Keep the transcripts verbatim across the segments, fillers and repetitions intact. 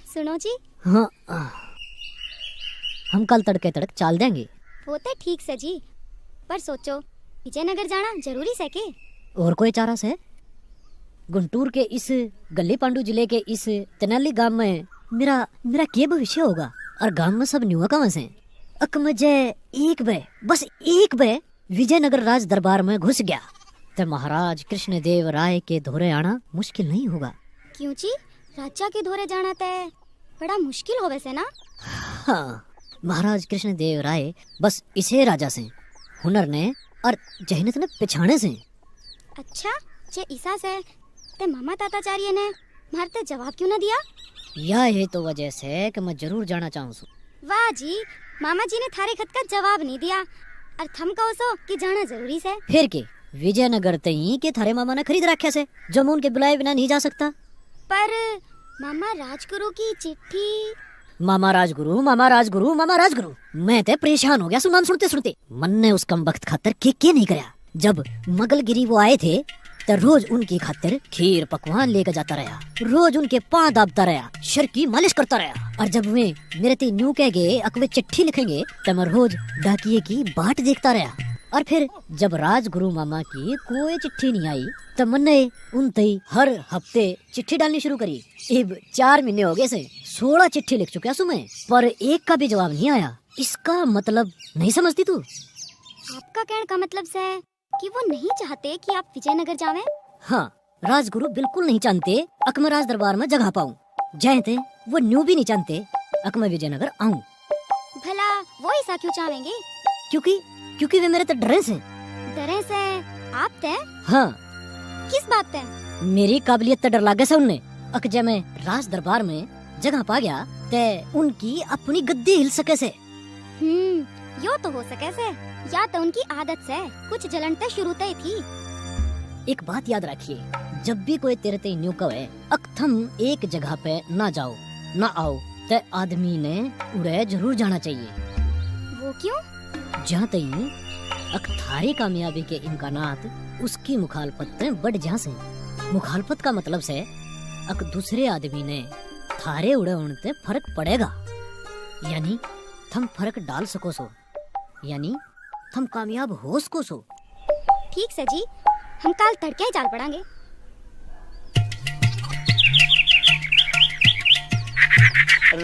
सुनो जी। हाँ, हम कल तड़के तड़क चाल देंगे। वो तो ठीक से जी, पर सोचो, विजयनगर जाना जरूरी से के? और कोई चारा से? गुंटूर के इस गली पांडु जिले के इस तेनाली गांव में मेरा, मेरा के भविष्य होगा? और गांव में सब न्यूआ कहाँ से? अक मुझे एक बे, बस एक बे विजयनगर राज दरबार में घुस गया, तो महाराज कृष्णदेव राय के धोरे आना मुश्किल नहीं होगा। क्यों जी, राजा के धोरे जाना तय बड़ा मुश्किल होवे से ना? हाँ, महाराज कृष्णदेव राय बस इसे राजा से, हुनर ने और जहनत ने पिछाणे से। अच्छा, जे इसा से, ते मामा ताताचार्य ने म्हारे ते जवाब क्यों ना दिया? या है तो वजह से कि मैं जरूर जाना चाहूँ सूं। वाह जी, मामा जी ने थारे खत का जवाब नहीं दिया, और थम कहो सो कि जाना जरूरी से। फिर के, विजयनगर तई के थारे मामा ने खरीद रखा से, जो मैं उनके बुलाए बिना नहीं जा सकता। पर मामा राजगुरु की चिट्ठी। मामा राजगुरु, मामा राजगुरु, मामा राजगुरु, मैं ते परेशान हो गया सूं नाम सुनते सुनते। मन ने उस कम वक्त खातर के के नहीं करया। जब मगलगिरी वो आए थे, तो रोज उनकी खातिर खीर पकवान लेके जाता रहा, रोज उनके पां दाबता रहा, सर की मालिश करता रहा। और जब वे मेरे ते न्यू कह गए, अक वे चिट्ठी लिखेंगे, तो मैं रोज डाकिए की बाट देखता रहा। और फिर जब राजगुरु मामा की कोई चिट्ठी नहीं आई, तो मन्ने उन तई हर हफ्ते चिट्ठी डालनी शुरू करी। इब चार महीने हो गए से, सोलह चिट्ठी लिख चुका सूं मैं, पर एक का भी जवाब नहीं आया। इसका मतलब नहीं समझती तू? आपका कहने का मतलब से कि वो नहीं चाहते कि आप विजयनगर जावें? हाँ, राजगुरु बिल्कुल नहीं चाहते अक मैं राज दरबार में जगह पाऊं। जैते वो न्यू भी नहीं चाहते अक मैं विजयनगर आऊं। भला वो ऐसा क्यों चाहेंगे? क्योंकि, क्योंकि वे मेरे ते डरे से। डरे से आप ते? हाँ। किस बात ते? मेरी काबिलियत ते डर लागे से उनने। अक जे मैं राज दरबार में जगह पा गया, ते उनकी अपनी गद्दी हिल सके से। हम्म, यो तो हो सके से, या तो उनकी आदत से, कुछ जलन ते शुरू ते ही थी। एक बात याद रखिए, जब भी कोई तेरे ते न्यू कहे, अक थम एक जगह पे ना जाओ, ना आओ, ते आदमी ने उड़े जरूर जाना चाहिए। वो क्यों? जहाँ तई अक थारी कामयाबी के इम्कानात उसकी मुखालफत ते बढ़ जा से। मुखालफत का मतलब से अक दूसरे आदमी ने थारे उड़े होने ते फर्क पड़ेगा, यानी थम फर्क डाल सको सो, यानी थम कामयाब हो सको सो। ठीक से जी, हम काल तड़के ही चाल पड़ांगे।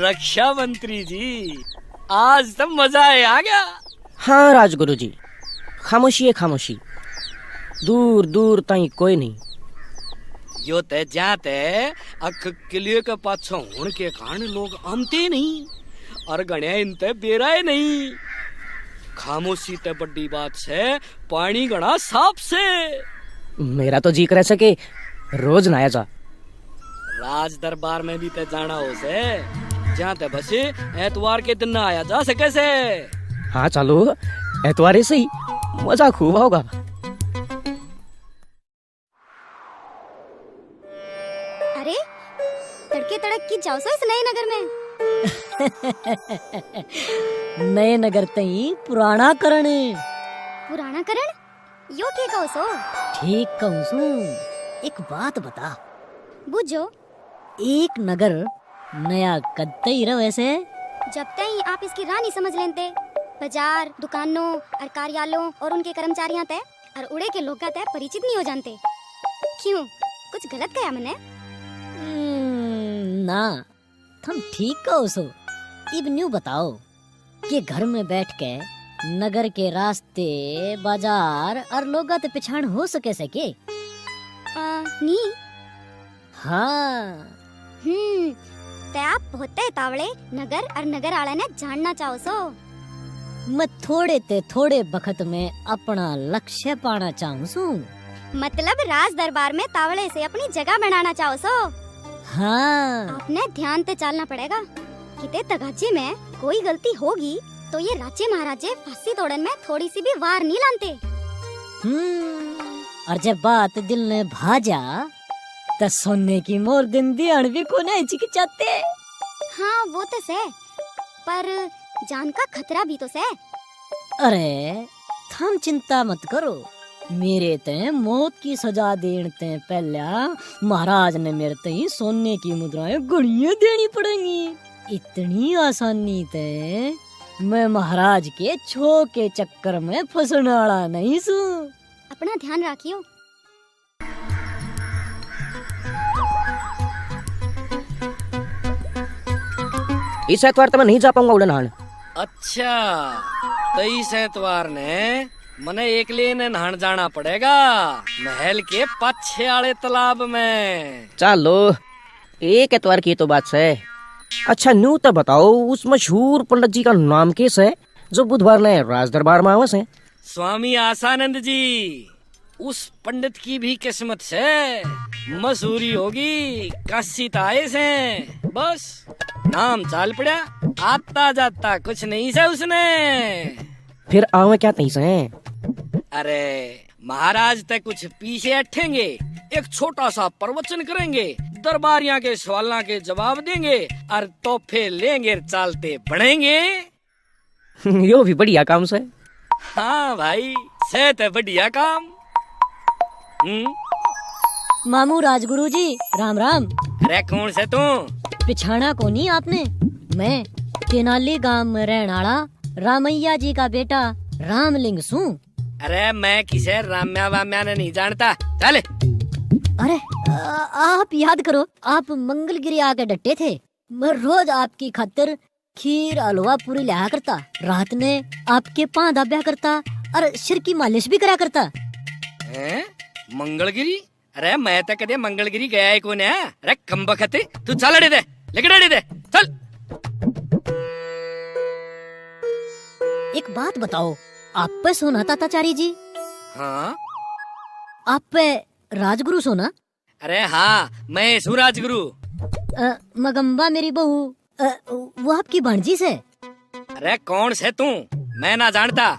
रक्षा मंत्री जी, आज तो मजा आ गया। हाँ राजगुरु जी, खामोशी है खामोशी, दूर दूर ताई कोई नहीं। यो ते जाते अख किले के पाछे होण के कारण लोग आमते नहीं, और घणिया इनते बेराए नहीं। खामोशी ते बड़ी बात से पानी घणा साफ से। मेरा तो जी करे से कि रोज नहाया जा। राज दरबार में भी ते जाना हो से, जहाँ ते बस एतवार के दिन नहाया जा सके से। हाँ चलो, एतवार ही सही, मजा खूब होगा। अरे, तड़के तड़क की जाओ सो इस नए नगर में। नए नगर तई पुराना करण। पुराना करण? यो के कहो सो? ठीक कहूँ सूं। एक बात बता। बूझो। एक नगर नया कद तई रहे से? जब तई आप इसकी राह नहीं समझ लेते। बाजार, दुकानों और कार्यालयों और उनके कर्मचारियों ते और उड़े के लोगां ते परिचित नहीं हो जानते। क्यों, कुछ गलत कहा मने? हम्म, ना, थम ठीक कहो सो। इब न्यू बताओ कि घर में बैठ के नगर के रास्ते, बाजार और लोगां ते पिछाण हो सके से के? आ, नी। हाँ। हम्म, ते आप बहुते तावले नगर और नगर आले ने जानना चाहो सो। मैं थोड़े ते थोड़े बखत में अपना लक्ष्य पाना चाहूँ सूं। मतलब राज दरबार में तावले से अपनी जगह बनाना चाहो सो। हाँ। आपने ध्यान ते चालना पड़ेगा। किते तगाजे में कोई गलती होगी तो ये राजे महाराजे फांसी तोड़न में थोड़ी सी भी वार नहीं लानते। हम्म, और जब बात दिल ने भा जा, तो सोने की मोर दिन दियान भी कोने हिचकिचाते। हाँ, वो तो से, पर जान का खतरा भी तो से। अरे, थम चिंता मत करो, मेरे तै मौत की सजा देण तै पहला महाराज ने मेरे तै सोने की मुद्राएं घणिये देनी पड़ेंगी। इतनी आसानी तै मैं महाराज के छो के चक्कर में फंसने वाला नहीं सूं। अपना ध्यान रखियो। इस एतवार तो मैं नहीं जा पाऊंगा उड़े नहान। अच्छा, तो इस एतवार ने मने एकले ने नहान जाना पड़ेगा, महल के पाछे आले तालाब में। चलो, एक एतवार की तो बात है। अच्छा, न्यू तो बताओ, उस मशहूर पंडित जी का नाम किस है, जो बुधवार ने राज दरबार में आवे से? स्वामी आसानंद जी। उस पंडित की भी किस्मत से मशहूरी होगी, काशी तो आए से, बस नाम चाल पड़ा, आता जाता कुछ नहीं से उसने। फिर आवे क्या तई से? अरे, महाराज तक कुछ पीछे हटेंगे, एक छोटा सा प्रवचन करेंगे, दरबारियां के सवालों के जवाब देंगे और तोहफे लेंगे, चालते बनेंगे। यो भी बढ़िया काम से। हाँ भाई, से तो बढ़िया काम। हम्म। मामू राजगुरु जी, राम राम। अरे कौन से तू? पिछाणा कोनी आपने? मैं तेनाली गांव में रहण आला रामैया जी का बेटा रामलिंग सूं। अरे मैं किसे राम्या वाम्या ने नहीं जानता, चल। अरे, आ, आप याद करो, आप मंगलगिरी आके डटे थे। मैं रोज आपकी खातिर खीर, हलवा, पूरी लाया करता। रात ने आपके पां दाब्या करता और सिर की मालिश भी करा करता। हैं? मंगलगिरी? अरे, मैं तो कदे मंगलगिरी गया ही कोन्या। अरे, कमबख्त, तू चल अड़े दे, लिकड़ अड़े दे, चल। एक बात बताओ, आप पे सोना ताताचारी जी? हाँ। आप पे राजगुरु सोना? अरे हाँ, मैं सूं राजगुरु। अ, मगम्बा मेरी बहू, अ, वो आपकी भाणजी से? अरे कौन से तू? मैं ना जानता,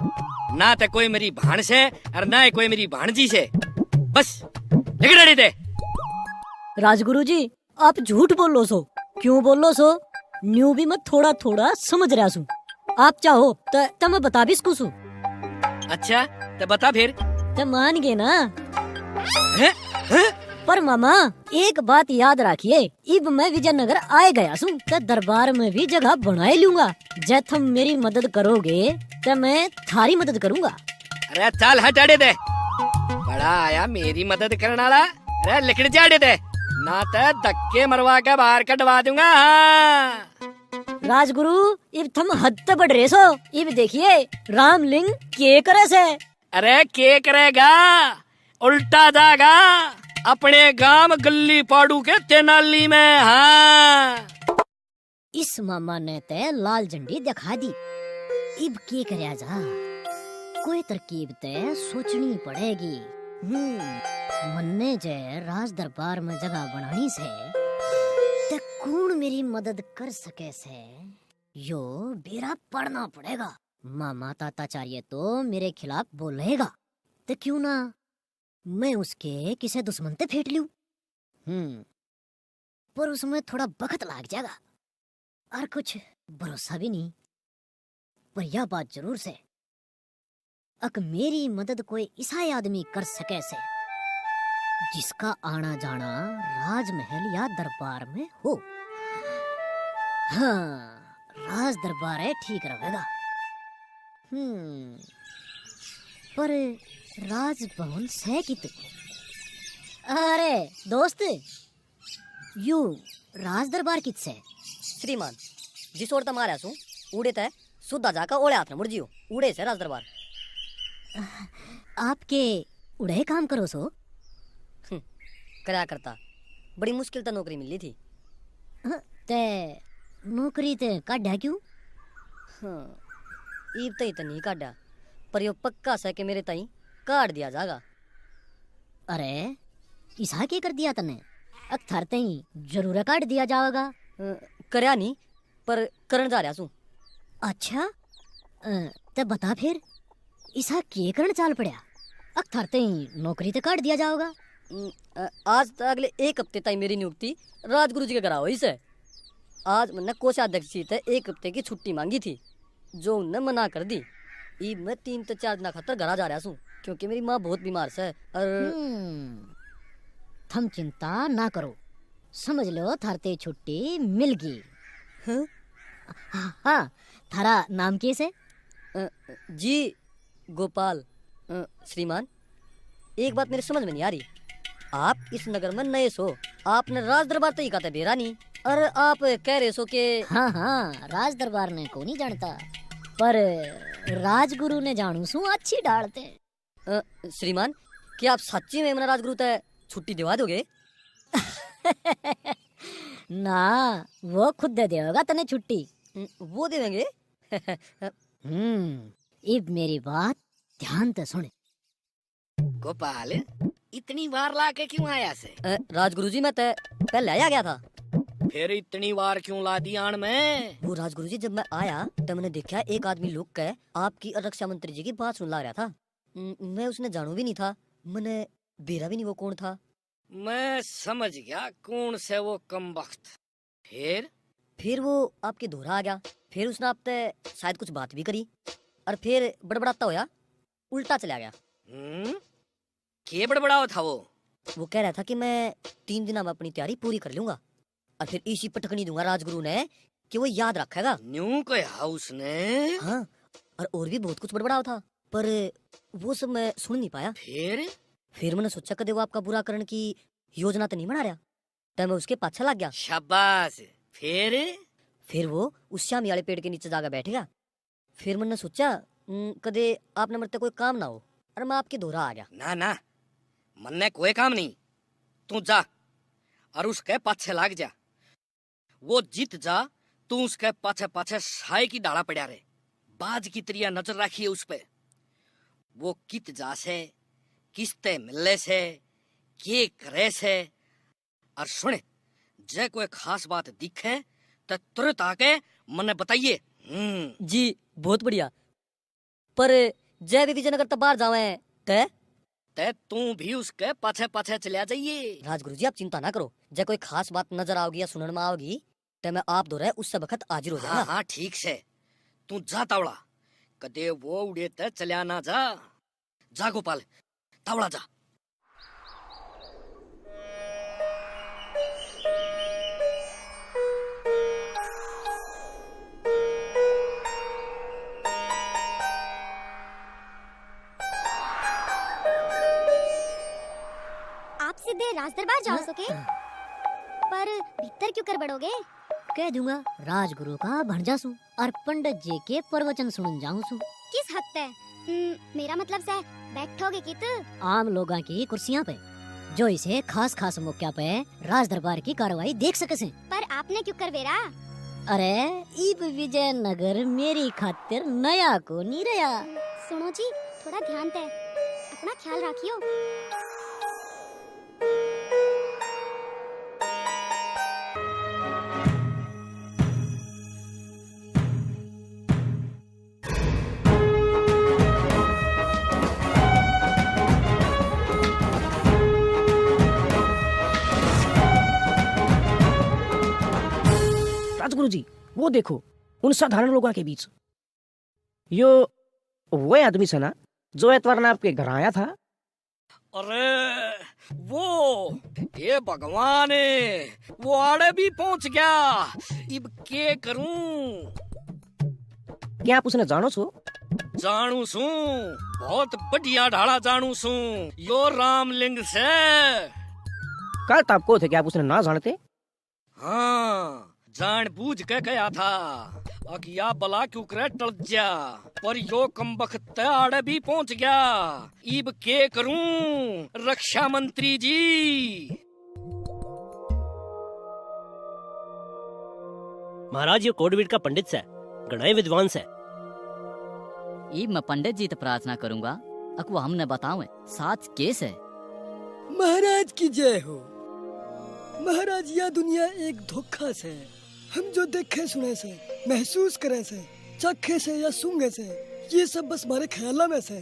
ना ते कोई मेरी भाण से और ना ही कोई मेरी भाणजी से। बस, लिकड़ अड़े दे। राजगुरु जी, आप झूठ बोलो सो। क्यों बोलो सो? न्यू भी मैं थोड़ा थोड़ा समझ रहा सूं। आप चाहो तो, तो मैं बता भी सकूं सूं। अच्छा, तो बता फिर। तो मान गए ना? हैं? हैं? पर मामा, एक बात याद रखिए, इब मैं विजयनगर आए गया सूं, तो दरबार में भी जगह बनाए लूंगा। जै थम मेरी मदद करोगे, तो मैं थारी मदद करूंगा। अरे चल हट अड़े दे, बड़ा आया मेरी मदद करण आला। अरे लिकड़ जा अड़े दे, ना ते धक्के मरवा के बाहर कढवा दूंगा। हाँ। राजगुरु, इब थम हद ते बढ़ रहे सो। इब देखिए, रामलिंग के करे से। अरे के करेगा, उल्टा जागा अपने गांव गली पाड़ू के तेनाली में। हाँ। इस मामा ने ते लाल झंडी दिखा दी। इब के करया जा? कोई तरकीब ते सोचनी पड़ेगी। हम्म, मन्ने जे राज दरबार में जगह बनानी से, ते कौन मेरी मदद कर सके से? यो बेरा पड़ना पड़ेगा। मामा ताताचार्य तो मेरे खिलाफ बोलेगा, ते क्यों ना मैं उसके किसे दुश्मन ते फेंट लूं। हम्म, पर उसमें थोड़ा बखत लाग जाएगा और कुछ भरोसा भी नहीं। पर यह बात जरूर से, अक मेरी मदद कोई इसा आदमी कर सके से, जिसका आना जाना राजमहल या दरबार में हो। हाँ, राज दरबार है, ठीक रहेगा। हम्म, पर राजभवन सै कित? अरे दोस्त, यू राज दरबार कित सै? श्रीमान, जिस ओर तै मारया सूं, उड़े तै सुधा जाकर ओले हाथ न मुड़ जियो, उड़े सै राज दरबार। आपके उड़े काम करो सो? हम्म, करया करता, बड़ी मुश्किल तै नौकरी मिली थी। हाँ, तै नौकरी तै काढ़ा क्यों? हाँ, ईब तई तो नहीं काढ़ा, पर यो पक्का सै कि मेरे ताई काढ़ दिया जागा। अरे, इसा के कर दिया तन्ने? अक थारे तई जरूर काढ़ दिया जावेगा। अ, करया नहीं, पर करण जा रहा सूं। अच्छा, अ, ते बता फिर, इसा के करण चाल पड़ा? अक थारे तई नौकरी ते काढ़ दिया जावेगा। अम, अ, आज तो अगले एक हफ्ते ताई मेरी नियुक्ति राजगुरु जी के घर होई से। आज मैंने कोषाध्यक्ष जी ते एक हफ्ते की छुट्टी मांगी थी, जो उनने मना कर दी। इब मैं तीन ते चार दिन खातर घर आ जा रहा सूं। क्योंकि मेरी माँ बहुत बीमार से। और हम्म, थम चिंता ना करो, समझ लो थारते छुट्टी मिल गई। हाँ? हाँ, थारा नाम के से? अ, जी, गोपाल। अ, श्रीमान, एक बात मेरे समझ में नहीं आ रही। आप इस नगर में नए सो, आपने राज दरबार तो ही कहते बेरा नहीं, और आप कह रहे सो के हाँ, हाँ, राज दरबार ने को नहीं जानता, पर राजगुरु ने जानू सू अच्छी डालते। अ, श्रीमान, क्या आप सच्ची में मने राजगुरु तै छुट्टी दिवा दोगे? ना, वो खुद दे देगा तने छुट्टी। हम्म, वो देवेंगे? हम्म, इब मेरी बात ध्यान तै सुन। गोपाल, इतनी वार ला के क्यों आया से? अ, राजगुरु जी, मैं तै पहले आ गया था। फिर इतनी वार क्यों ला दी आण में? वो राजगुरु जी, जब मैं आया तो मैंने देखा एक आदमी लुक के आपकी और रक्षा मंत्री जी की बात सुन ला रहा था। म-, मैं उसने जानू भी नहीं था, मैंने बेरा भी नहीं वो कौन था। मैं समझ गया कौन से वो कमबख्त। फिर? फिर वो आपके धोरा आ गया, फिर उसने आप तै शायद कुछ बात भी करी, और फिर बड़बड़ाता होया उल्टा चला गया। हम्म? के बड़बड़ाओ था वो? वो कह रहा था कि मैं तीन दिना में अपनी तैयारी पूरी कर लूंगा, और फिर इसी पटकनी दूंगा राजगुरु ने कि वो याद रखेगा। न्यू कहा उसने? हाँ, और, और भी बहुत कुछ बड़बड़ाओ था, पर वो सब मैं सुन नहीं पाया। फिर? फिर मैंने सोचा, कदे वो आपका बुरा करण की योजना तो नहीं बना रहा, तो मैं उसके पाछे लग गया। शाबाश। फिर? फिर वो उस श्यामी वाले पेड़ के नीचे जाकर बैठ गया। फिर मैंने सोचा, "हम्म, कदे आपने मेरे ते कोई काम ना हो, और मैं आपके धोरा आ गया।" ना, ना, मन्ने कोई काम नहीं, तू जा और उसके पाछे लाग जा। वो जित जा, तू उसके पाछे पाछे साए की ढाला पड़ा रहे। बाज की तरिया नजर रखिए उस पे। वो कित जा से, किसते मिले से, के करे से। और सुन, जे कोई खास बात दिखे, तो तुरंत आके मन्ने बताइए। हम्म। जी, बहुत बढ़िया। पर जै वे विजयनगर तै बाहर जावै, तै? तै तू भी उसके पाछे-पाछे चल्या जाइए। राजगुरु जी, आप चिंता ना करो, जै कोई खास बात नजर आओगी या सुनण में आओगी, तै मैं आप धोरै उससे बखत हाजिर हो जाऊंगा। हाँ, हाँ, ठीक से। तू जा तावड़ा, कदे वो उड़े तै चल्या ना जा। जा गोपाल, तावड़ा जा। आप सीधे राज दरबार जाओ सके, पर भीतर क्यों कर बड़ोगे? कह दूंगा, राजगुरु का भणजा सूं और पंडित जी के प्रवचन सुनन जाऊं सूं। किस हक तै? हम्म, मेरा मतलब से, बैठोगे कित? आम लोगां की कुर्सियां पे, जो इसे खास खास मौक्या पे राज दरबार की कार्रवाई देख सके से। पर आपने क्यों करवेरा? अरे, इब विजयनगर मेरी खातिर नया को नहीं रहा। सुनो जी, थोड़ा ध्यान तै, अपना ख्याल रखियो। राजगुरु जी, वो देखो, उन साधारण लोगों के बीच यो वही आदमी से ना, जो एतवार ने आपके घर आया था? अरे, वो, हे भगवान, वो आड़े भी पहुंच गया। इब के करूं? क्या आप उसने जानो सो? जानू सूं, बहुत बढ़िया ढाला जानू सूं। यो रामलिंग से। कल तो आपको थे कि आप उसने ना जानते। हाँ, जानबूझ के कहा था, अक या बला क्यों करे टल जा, पर यो कमबख्त आड़े भी पहुंच गया। इब के करूं रक्षा मंत्री जी? महाराज, यो कोडवीड का पंडित सै, घणा ही विद्वान सै। इब मैं पंडित जी तै प्रार्थना करूंगा, अक वो हमने बतावें, साच के सै। महाराज की जय हो। महाराज, या दुनिया एक धोखा सै। हम जो देखे सुने सै, महसूस करे सै, चाखे सै या सूंघे सै, ये सब बस हमारे ख्यालों में सै।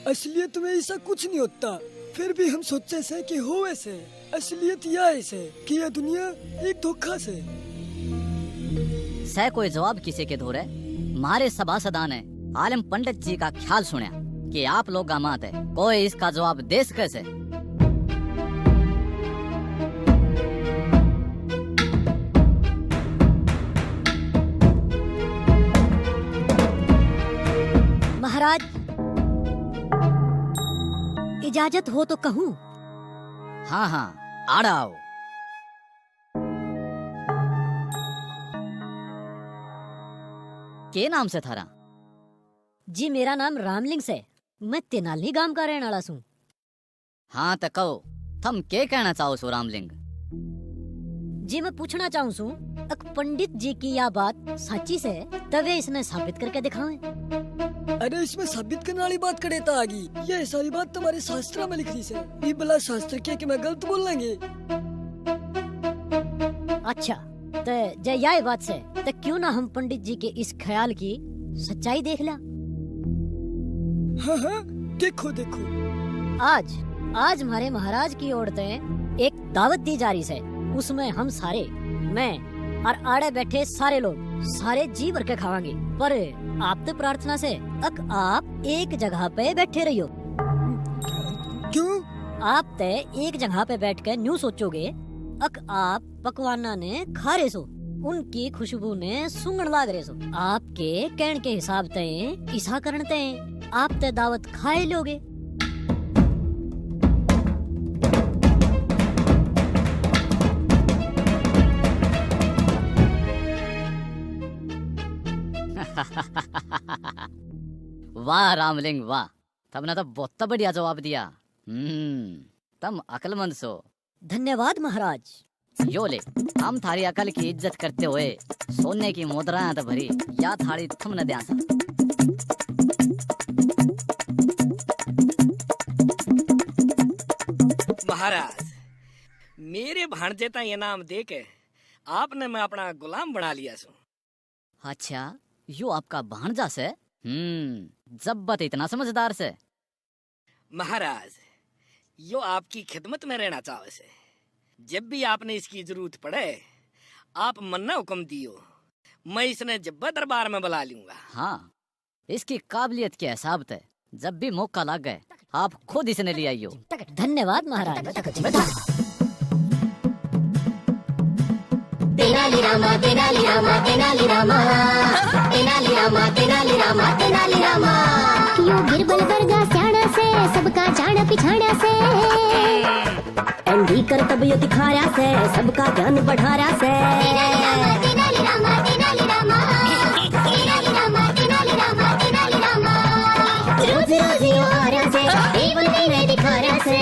असलियत में ऐसा कुछ नहीं होता, फिर भी हम सोचे सै कि होवे सै। असलियत या है सै कि या दुनिया एक धोखा सै। सै कोई जवाब किसे के धोरै? म्हारे सभासदां नै आलिम पंडित जी का ख्याल सुण्या कि आप लोगां म्ह तै कोए इसका जवाब दे सकै सै। महाराज, इजाजत हो तो कहूं? हाँ, हाँ, आड़ा आओ। के नाम सै थारा? जी, मेरा नाम रामलिंग सै। मैं तेनाली गांव का रहने वाला सूं। हाँ, तो कहो, थम के कहना चाहो सो, रामलिंग? जी, मैं पूछना चाहूं सूं, अक पंडित जी की या बात साची सै, तवे इसने साबित करके दिखावें। अरे, इसमें साबित करने वाली बात कड़े ता आ गई? ये सारी बात तुम्हारे शास्त्र में लिख रही सै। ये भला शास्त्र के, के मैं गलत बोल लेंगे? अच्छा, ते जै याए बात सै, ते क्यों ना हम पंडित जी के इस ख्याल की सच्चाई देख ला। हाँ, हाँ, देखो, देखो। आज, आज म्हारे महाराज की ओर तै एक दावत दी जा रही सै। उसमें हम सारे, मैं और आड़े बैठे सारे लोग, सारे जी भर के खावांगे। पर आप तो प्रार्थना सै, अक आप एक जगह पे बैठे रहियो। क्यों? आप तै एक जगह पे बैठ के न्यू सोचोगे, अक आप पकवाना ने खा रहे सो, उनकी खुशबू ने सूंघण लाग रहे सो। आपके कहण के हिसाब तै, इसा करण तै आप तै दावत खाए लोगे। वाह रामलिंग, वाह, तमने तो बहुत बढ़िया जवाब दिया। हम्म, तम अकलमंद सो। धन्यवाद महाराज। यो ले, हम थारी अकल की इज्जत करते हुए सोने की मुद्राएं तो भरी या थाली थमने द्या सा। महाराज, मेरे भाणजे ता इनाम देके आपने मैं अपना गुलाम बना लिया सू। अच्छा, यो आपका भाणजा सै? हम्म, जब्बा तो इतना समझदार सै। महाराज, यो आपकी खिदमत में रहना चाहे सै। जब भी आपने इसकी जरूरत पड़े, आप मन्ना हुक्म दियो, मैं इसने जब्बा दरबार में बुला लूंगा। हाँ, इसकी काबिलियत के हिसाब तै जब भी मौका लागे, आप खुद इसने ले आइयो। धन्यवाद महाराज। तेनाली रामा, तेनाली रामा, तेनाली रामा, तेनाली रामा, तेनाली रामा, तेनाली रामा। यो बीरबल वर्गा स्याणा सै, सबका जाणा पिछाणा सै। एंडी करतब यो दिखा रहा सै, सबका ज्ञान बढ़ा रहा सै। तेनाली रामा, तेनाली रामा, तेनाली रामा, तेनाली रामा, तेनाली रामा, तेनाली रामा। रोज रोज यो आ रहा सै, केवल नहीं दिखा रहा सै।